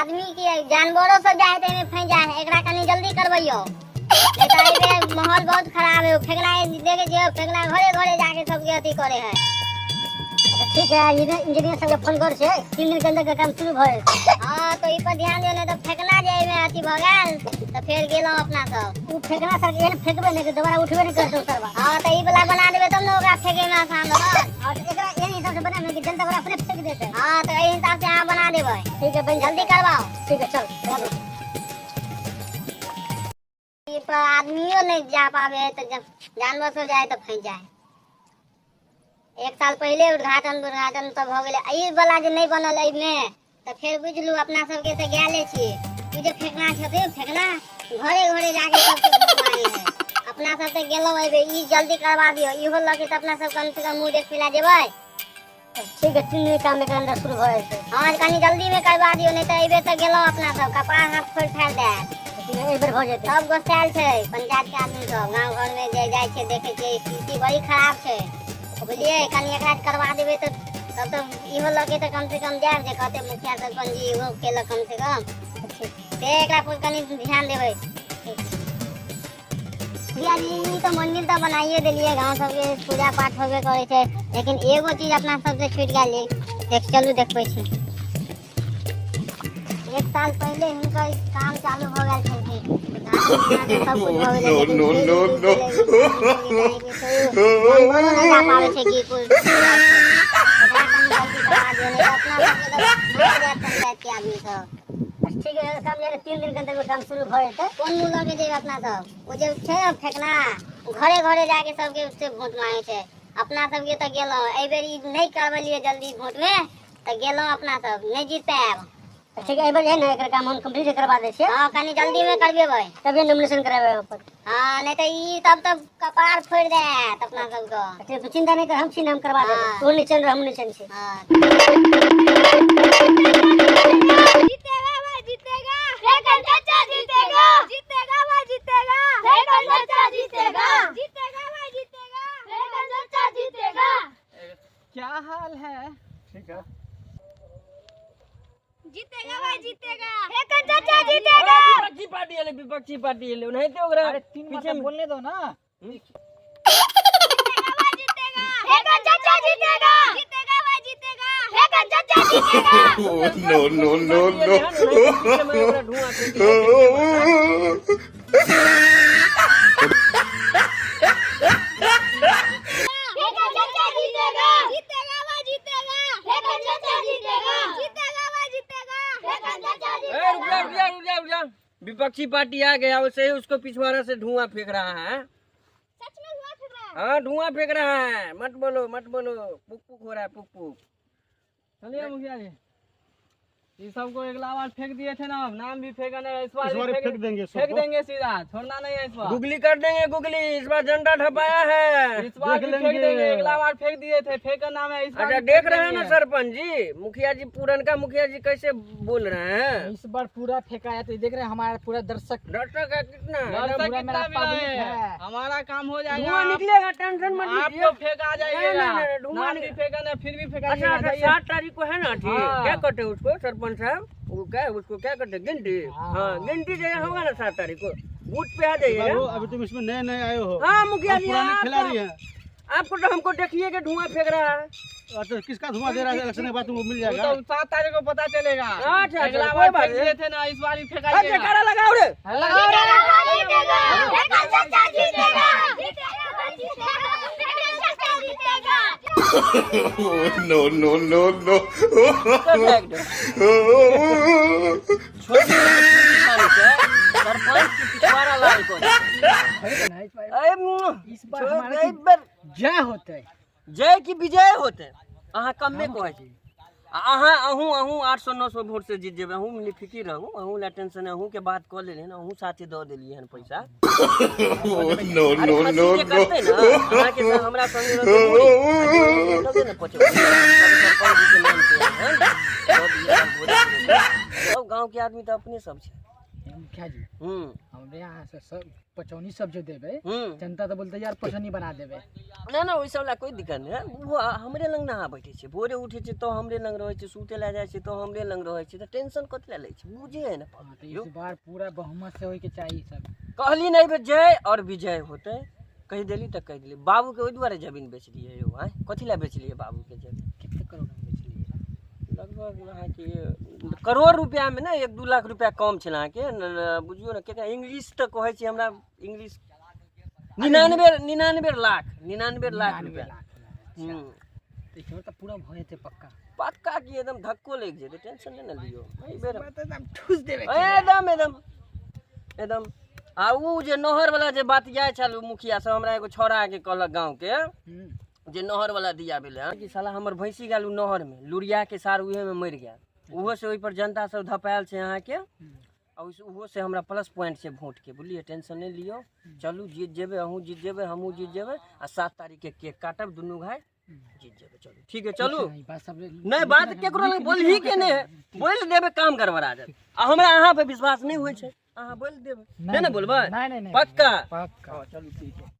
आदमी के जानवरो सब जाए त एमे फंस जाए है। एकरा कनी जल्दी करबैयो, नहीं तो एमे माहौल बहुत खराब है। फेंकना देखे छियै, फेंकना घरे घरे जाके सबके अथी करे है। ठीक है, इंजीनियर सबके फोन कर छै, 3 दिन के अंदर के काम शुरू भऽ जेतै। हाँ तो ई पर ध्यान दियौ, नहीं तो फेंकना जे एमे अथी भऽ गेल तऽ फेर गेलहुँ अपना सब। ओ फेंकना सर एहन फेंकबै ने कि दोबारा उठबे नहि करतै सरवा। हाँ तो ई वाला बना देबै तब ने ओकरा फेंके में आसान रहत। और एकरा एहन हिसाब से बनाबै कि जनता ओकरा अपने फेंक देतै। हाँ तो एहि हिसाब से अहाँ बना देबै। ठीक है, बन जल्दी करवाओ। ठीक है, चल चलू। ई पर आदमियो नहीं जा पावे है तो जब जानवर सब जाए तो फंस जाए। एक साल पहले उद्घाटन उद्घाटन सब हो गेलै, ई वाला जे नहीं बनल एहिमे तऽ फेर बुझलू अपना सबके तऽ गेले छियै। ई जे फेंकना छथिन, फेंकना घरे घरे जाके सबके भूख मारे है। अपना सब तऽ गेलहुँ एबे, ई जल्दी करवा दियौ, इहो लऽ के तऽ अपना सब कम से कम मुँह देखै लए जेबै। ठीक है, 3 दिन काम एकर अंदर शुरू भऽ जेतै। हाँ कनी जल्दी में करवा दियौ, नहीं तऽ एबे तऽ गेलहुँ अपना सब कपार हाथ फोड़ि फाड़ि देत। ठीक है, एहि बेर भऽ जेतै। सब गोसायल छै पंचायत के आदमी सब, गाँव घर में जे जाइ छै देखै छियै स्थिति बड़ी खराब छै, बुझलियै। कनी एकरा करवा देबै तऽ तब तऽ इहो लऽ के तऽ कम से कम जायब जे कहते मुखिया सरपंच जी इहो केलक कम से कम, से एकरा पर कनी ध्यान देबै। मुखिया जी ई तऽ मंदिर तऽ बनाइए देलियै, गाँव सबके पूजा पाठ होबे करै छै, लेकिन एगो चीज अपना सबसे छूटि गेल जे देख चलू देखबै छी। एक साल पहले हिनकर काम चालू हो गेल छलखिन, सब कुछ हो गेलै, लेकिन No, फिर no, भी no. जानवरो नहि जा पाबै छै कि कुछ एकरा कनी जल्दी करवा दियौ, नहि तऽ अपना सबके तऽ मरि जायत पंचायत के आदमी सब। ठीक है, काम जे 3 दिन के अंदर काम शुरू भऽ जेतै। कोन मुँह लऽ के जेबै अपना सब? ओ जे छै ने फेकना घरे घरे जाके सबके से वोट मांगे छै। अपना सबके तऽ गेलहुँ एहि बेर ई नहि करबेलियै जल्दी वोट में तऽ गेलहुँ अपना सब नहि जीत पायब। ठीक है, एहि बेर जे है ने एकर काम हम कंप्लीट करवा दै छियै। हाँ कनी जल्दी में करबेबै तभिए नॉमिनेशन कराबै अपन। हाँ नहीं तऽ ई तब तब कपार फोड़ि देत अपना सबके। ठीक है, तू चिंता नहीं कर, हम छी ने, हम करवा देबै। हाँ। तू निश्चिंत रह, हम निश्चिंत छी। हाँ। जीतेगा भाई जीतेगा, फेंकन चाचा जीतेगा, जीतेगा भाई जीतेगा, फेंकन चाचा जीतेगा, जीतेगा भाई जीतेगा, फेंकन चाचा जीतेगा। क्या हाल है? ठीक है। जीतेगा भाई जीतेगा, फेंकन चाचा जीतेगा। विपक्षी पार्टी एले, विपक्षी पार्टी एले, ओनाहिते ओकरा अरे 3 पीछे बार बोलने दो ना। जीतेगा भाई जीतेगा, फेंकन चाचा जीतेगा, जीतेगा भाई जीतेगा, फेंकन चाचा जीतेगा। No, no, no, no. पीछे में ओकरा धुआं फेंक फेंकन चाचा जीतेगा, जीतेगा भाई जीतेगा, फेंकन चाचा जीतेगा, जीतेगा भाई जीतेगा, फेंकन चाचा ए, रुक जा, जीतेगा। रुक जा, रुक जा, रुक जा। विपक्षी पार्टी आ गया, वैसे ही उसको पिछवाड़ा से धुआं फेंक रहा है। सच में धुआं फेंक रहा है? हाँ धुआं फेंक रहा है। मत बोलो, मत बोलो, पुक पुक हो रहा है, पुक पुक। चलिए मुखिया जी, ये सबको एक बार फेंक दिए थे ना, नाम भी फेंका नहीं, इस बार इस बार भी फेंक देंगे फेंक सबको। देंगे सीधा, छोड़ना नहीं है इस बार। गुगली कर देंगे गुगली, इस बार झंडा ठपाया है। इस बार देख भी फेंक लेंगे। देंगे, एक बार फेंक दिए थे, फेंका नाम है इस बार अच्छा भी देख फेंक रहे हैं ना देंगे। सरपंच जी, मुखिया जी, पुरनका मुखिया जी कैसे बोल रहे हैं। इस बार पूरा फेंका है तो देख रहे हैं हमारा पूरा दर्शक। दर्शक है कितना? दर्शक पूरा कितना मेरा मिला पब्लिक है? है। हमारा काम हो जाएगा, धुआं निकलेगा, टेंशन मत लीजिए। आपको फेंका जाएगा। नहीं, नहीं, धुआं नाम भी निकले- फेंका नहीं, फिर भी फेंका अच्छा जाएगा, अच्छा, जाइए। 7 तारीख को है ना, ठीक। हाँ। क्या कहते हैं उसको सरपंच साहब, वो क्या उसको क्या कहते हैं, गिनती। हाँ गिनती जो होगा ना 7 तारीख को, बूथ पे आ जाइएगा। बाबू, अभी तुम इसमें नए नए आए हो। हाँ मुखिया हम जी, पुराने खिलाड़ी हैं। आपको तो हमको देखिए कि धुआं फेंक रहा है। अच्छा किसका धुआं दे रहा है? इलेक्शन के बाद तुमको मिल वो जाएगा। तो 7 तारीख को पता चलेगा। अच्छा, अच्छा, अगला कोई बार बात फेंक नहीं। दिए थे ना, इस बार भी फेंका अच्छा, जाएगा। जयकारा लगाओ रे। लगाओ रे। जीतेगा भाई जीतेगा, फेंकन चाचा जीतेगा, जीतेगा भाई जीतेगा, फेंकन चाचा जीतेगा। No, no, no, no. Sarpanch के पिछवाड़ा लाल को। इस बार हमारा जय होते है, जय की विजय होते। अहाँ कमे कहै छी। अहाँ अहूँ अहूँ 800-900 वोट से जीत जेबै, अहूँ निफिकिर रहू, अहूँ ला टेंशन, अहूँ के बात कऽ लेलियै हन, अहूँ साथे दऽ देलियै हन पैसा। No, अरे no, खसी no, जे no. करतै ने, अहाँके संग हमरा संगे रहतै बोरी। आ जे ने पचबै, सरपंच जी के नाम से हन, दऽ दियै हन भोरे भोरे। सब गाँव के आदमी तऽ अपने सब छै। मुखिया जी, हूँ। हमरे यहाँ से सब पचौनी सब जो देबे, हूँ। जनता तो बोलते यार पचौनी बना देबे। ना ना, ओहि सब लए कोई दिक्कत नहि। ओहो हमरे लग नहा बैठे छै, भोरे उठे छै तो हमरे लग रहै छै, सुते लए जाइ छै तो हमरे लग रहै छै, तऽ टेंशन कथी लए लै छै, बुझे है ने। हाँ, तो यौ। इस बार पूरा बहुमत से होय के चाहिए सब। कहली नहि बेर जय और विजय होतै, कहि देली तऽ कहि देली। बाबूके ओहि दुआरे जमीन बेचलियै यौ, आँय कथी लए बेचलियै बाबूके जमीन? कितने करोड़ में बेचलिए? लगभग अहाँके करोड़ रुपैआमे ने 1-2 लाख रुपैआ कम छलै अहाँके। बुझियौ ने केतना इंग्लिश तऽ कहै छी हमरा इंग्लिश 99 लाख, 99 लाख रुपैआ। लाख। हूँ। तो इस बार तो पूरा भऽ जेतै पक्का? पक्का की, एकदम धक्को लागि जेतै, टेंशन नहि ने लियौ एहि बेर। एकदम ठूस देबे। एकदम एकदम एकदम। आ उ जे नहर वाला जे बात जाइ छल उ मुखिया सब हमरा एगो छौड़ा के कहलक गाँव के जे नहर वाला दिया भेलै हँ कि साला हमर भैंसी गेल उ नहर में, लुरिया के सार उहे में मरि गेल। ओहो से ओहि पर जनता सब धपायल छै अहाँके, आ ओहिसँ ओहो से हमरा प्लस पॉइंट छै वोट के, बुझलियै? टेंशन नहि लियौ, चलू जीत जेबै, अहूँ जीत जेबै, हमहूँ जीत जेबै, आ 7 तारीख के केक काटब, दुनू भाय जीत जेबै। चलू ठीक है, चलू। ई बात सब नहि बात केकरो लग बोलही के नहि है, बोलि देबै काम गड़बड़ा जायत। आ हमरा अहाँ पे विश्वास नहि होइ छै, अहाँ बोलि देबै नहि ने बोलबै? नहीं नहीं नहीं। पक्का? पक्का। चलू ठीक है।